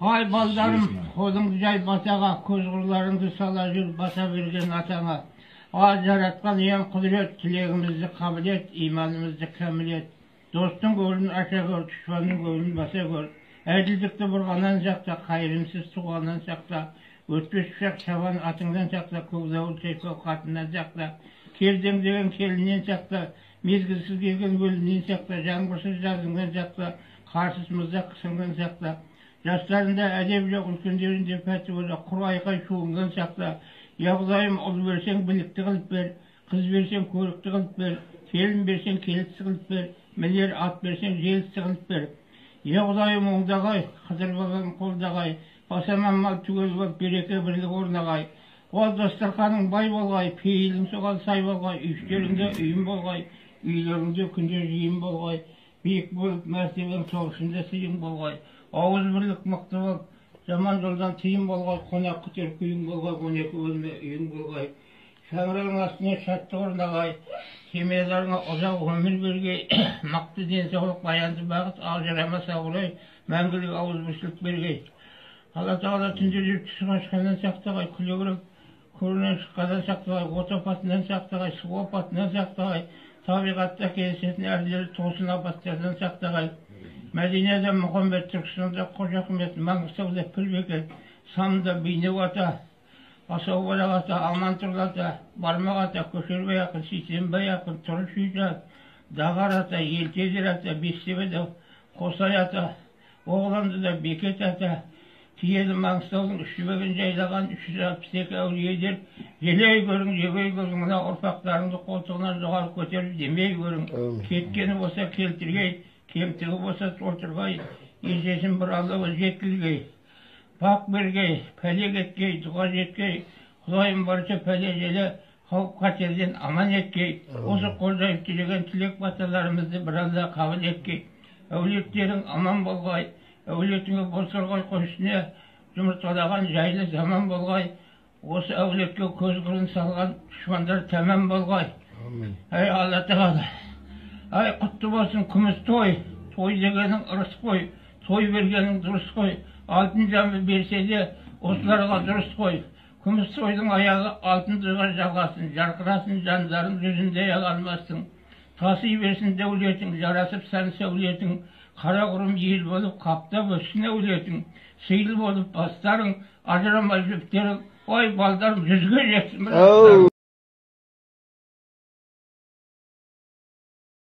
Ай, балдарым, қолыңды жай батаға, көз құрларыңды сала жүр, бата берген атаңа. А, жаратқан ием құдірет, тілегімізді қабыл ет, иманымызды кәміл ет. Достың көрін аша көр, дұшпанның көрін баса көр. Әділдікті бұрғаннан сақта, қайырымсыз туғаннан сақта. Өтпес пышақ шабан атыңнан сақта, көк дауыл қатыннан сақта. Кердеңдеген келіннен сақта, мезгілсіз келген өлімнен сақта, жаңбырсыз жазыңнан сақта, қарсыз мұздақ қысыңнан сақта. Жастарында әдеп жоқ, үлкендерінде пәтуа жоқ, құр айқай шуыңнан сақта. Я Құдайым, ұл берсең білікті қылып бер, қыз берсең көрікті қылып бер, келін берсең келісті қылып бер, мінер ат берсең желісті қылып бер. Я Құдайым, оңдағай, Қыдыр бабам қолдағай, басаман мал түгел болып, береке бірлік орнағай. Ол дастарханың бай болғай, пейілің соған сай болғай, үйштеріңде үйім болғай, үйлеріңде күнде жиын болғай, биік болып мәртебең тоғышында сыйың болғай. Ауыз бірлік мықты болып, жаман жолдан тыйым болғай, қонақ күтер күйің болғай, 12 бөлме үйің болғай. Шаңырағың астына шаттық орнағай, семьяларыңа ұзақ өмір бергей, мықты денсаулық, баянды бақыт, ажырамас абырой, мәңгілік ауызбіршілік бергей. Алла тағала түнде жүріп түсі қашқаннан сақтағай, күлегірек көрінен шыққаннан сақтағай, от апатынан сақтағай, су апатынан сақтағай, табиғатта кездесетін әрлері тосын апаттардан сақтағай. Мәдинеде Мұхаммед, Түркістанда Қожа Ахмет, Маңғыстауда Пірбекет, Самда Бейнеу ата, Асаубалақ ата, Амантұрлы ата, Бармақ ата, Көшербай ақын, Сейсенбай ақын, Тұрыш ата, Дағар ата, Елтезер ата, Бестебеде Қосай ата, Оғландыда Бекет ата, киелі Маңғыстаудың үш түбегін жайлаған 362 әулиелер, желей көрің, жебей көрің, мына ұрпақтарыңды қолтығынан жоғары көтеріп демей көрің. Кеткені болса келтіргей, кемтігі болса толтырғай, есесін бір Алла жеткізгей. Бақ бергей, пәле кеткей, дұға жеткей, Құдайым барша пәле желі қауіп қатерден аман еткей. Осы қол жайып тілеген тілек баталарымызды бір Алла қабыл еткей. Әулеттерің аман болғай, әулетіңе босырғай қойшыне жұмыртқалаған жайлы заман болғай. Осы әулетке көз қырын салған дұшпандар тәмам болғай. Әй Алла тағала, ай құтты болсын күміс той, той дегенің ырыс қой, той бергенің дұрыс қой, алтын жамы берсе де осыларға дұрыс қой. Күміс тойдың аяғы алтын тойға жалғасын, жарқырасын жандарын жүзінде алмастың. Таси берсін дәулетің, жарасып сән сәулетің, қара құрым ел болып қаптап өссін әулетің, сыйлы болып бастарың, ажырамай жіптерің, ой балдарым жүзге жетсін.